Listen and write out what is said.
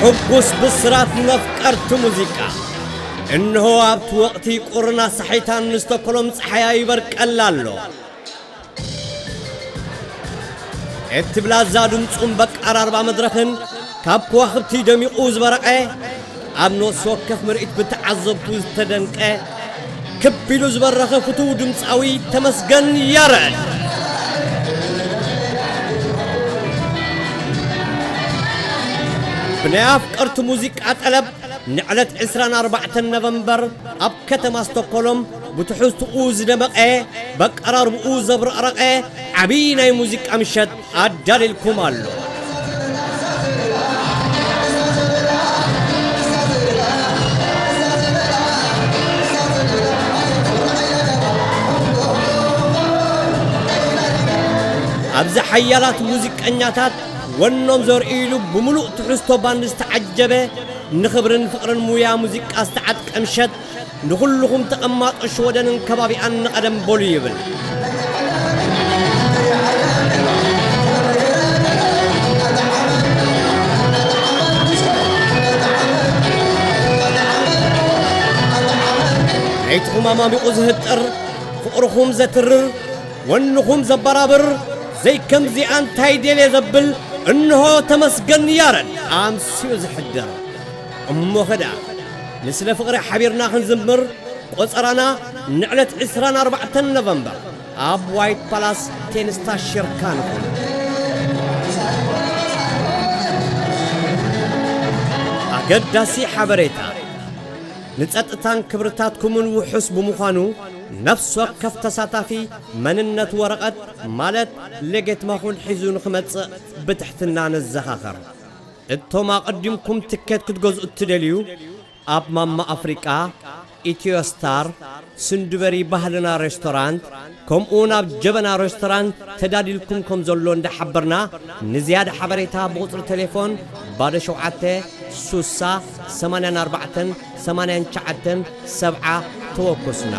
ሕጉስ ብስራት ንመፍቀርቲ ሙዚቃ። እንሆ ኣብቲ ወቕቲ ቁርና ሳሒታን ንስቶኮሎም ጸሓያ ይበርቀላ ኣሎ። እቲ ብላዛ ድምጹን በቃራርባ መድረኽን ካብ ከዋኽብቲ ደሚቑ ዝበረቐ፣ ኣብ ነፍሲ ወከፍ ምርኢት ብተዓዘብቱ ዝተደንቀ፣ ክብ ኢሉ ዝበረኸ ፍቱው ድምጻዊ ተመስገን ያረድ። ብናይ ኣፍቀርቲ ሙዚቃ ጠለብ ንዕለት ዕስራን ኣርባዕተን ኖቨምበር ኣብ ከተማ ስቶኮሎም ብትሕዝትኡ ዝደመቐ፣ በቀራርብኡ ዘብረቕረቐ ዓቢ ናይ ሙዚቃ ምሸት ኣዳልልኩም ኣሎ። ኣብዚ ሓያላት ሙዚቀኛታት ወኖም ዘርእይሉ ብምሉእ ትሕዝቶ ባንድ ዝተዓጀበ ንኽብርን ፍቕርን ሙያ ሙዚቃ ዝተዓጥቀ ምሸት ንኹልኹም ተቐማጦ ሽወደንን ከባቢኣን ንቐደም በሉ ይብል። ናይትኹም ኣማሚቑ ዝህጥር፣ ፍቕርኹም ዘትርር፣ ወንኹም ዘበራብር፣ ዘይከምዚኣ እንታይ ደልየ ዘብል፣ እንሆ ተመስገን ያረድ ኣምስዩ ዝሕድር። እሞ ኸዳ፣ ንስለ ፍቕሪ ሓቢርና ክንዝምር፣ ቆጸራና ንዕለት ዕስራን ኣርባዕተን ኖቨምበር ኣብ ዋይት ፓላስ ቴን ስታሽርካ ንኹን። ኣገዳሲ ሓበሬታ፣ ንጸጥታን ክብርታትኩምን ውሑስ ብምዃኑ፣ ነፍሲ ወከፍ ተሳታፊ መንነት ወረቐት፣ ማለት ሌጌትማኹን ሒዙ ንኽመጽእ ብትሕትና ንዘኻኸር። እቶም ኣቐዲምኩም ትኬት ክትገዝኡ እትደልዩ፣ ኣብ ማማ ኣፍሪቃ፣ ኢትዮ ስታር፣ ስንዱበሪ ባህልና ሬስቶራንት፣ ከምኡውን ኣብ ጀበና ሬስቶራንት ተዳዲልኩም ከም ዘሎ እንዳሓበርና፣ ንዝያዳ ሓበሬታ ብቁጽሪ ቴሌፎን ባዶ ሸውዓተ፣ ሱሳ፣ ሰማንያን ኣርባዕተን፣ ሰማንያን ትሽዓተን፣ ሰብዓ ተወከሱና።